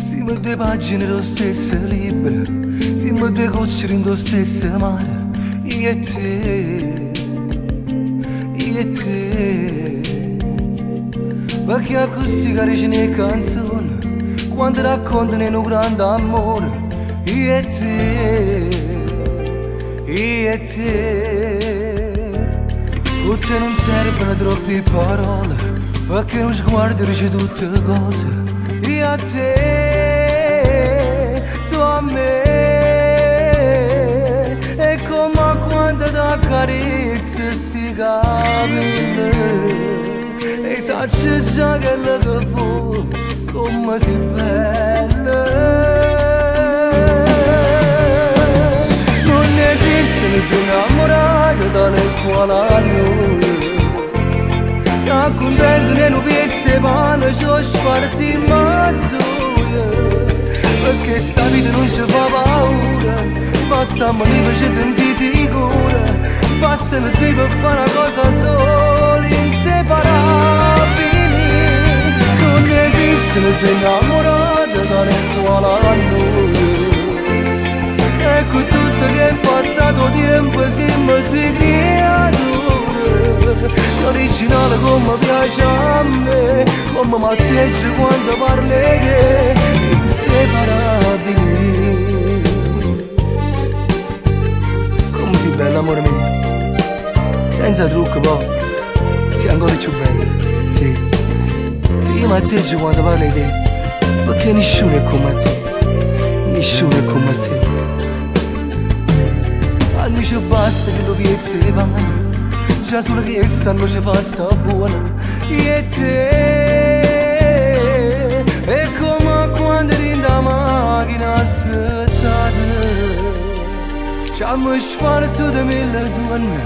Simm due pagine do stesso libro, simm due gocce dint' 'o stesso mare, io e te, io e te. Perché accussì ca diceno 'e canzone, quando raccontano 'e nu grande ammore, io e te, io e te. Cu te nun servono troppe parole, perché nu sguardo dice tutte cose, io a te, tu a me. E come quando t'accarezzo sti capelli, e saccio già quello che vuoi, come sei bella. Non esistono due innamorati tale e quale a noi. Si accontentano 'e nu piezzo 'e pane c' 'o spartimmo a duje. Perché sta vita nun ce fa paura, basta amore pe' ce sentì sicure, bastano due pe' fa una cosa sola, inseparabili. Non esistono due innamorati tale e quale a noi. E con tutto che è passato tempo siamo due creature. Sei originale come piace a me, come m'atteggi quando parli 'e te, inseparabili. Come sei bella amore mio, senza trucco poi, sei ancora più bella, sì. Sì, io m'atteggio quando parlo 'e te, perché nessuno è come a te, nessuno è come a te. A noi ci basta che tu piezzo 'e pane, già solo che stanno ci fa sta buona, io e te. E come quando dint' 'a macchina assettate, ci abbiamo spartuto mille suoni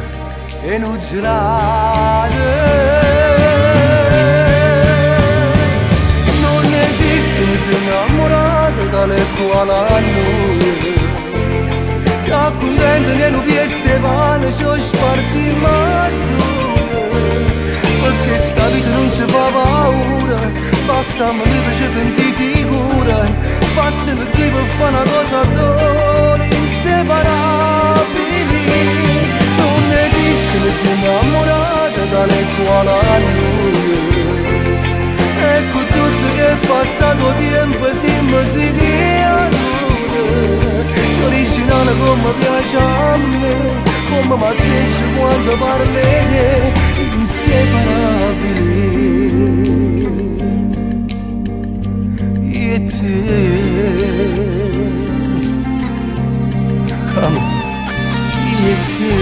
e nu gelato. Non esistono due innamorati tale e quale a noi. Si accontentano 'e nu piezzo 'e pane c' 'o spartimmo a duje. Perché sta vita non ci fa paura, basta amore pe' ce sentì sicure, bastano due pe' fa una cosa sola, inseparabili. Non esistono due innamorati tale e quale a noi. E con tutto che è passato tempo siamo due creature. Sei originale come piace a me, come m'atteggi quando parli 'e te, inseparabili. Io e te. Amore, io e te.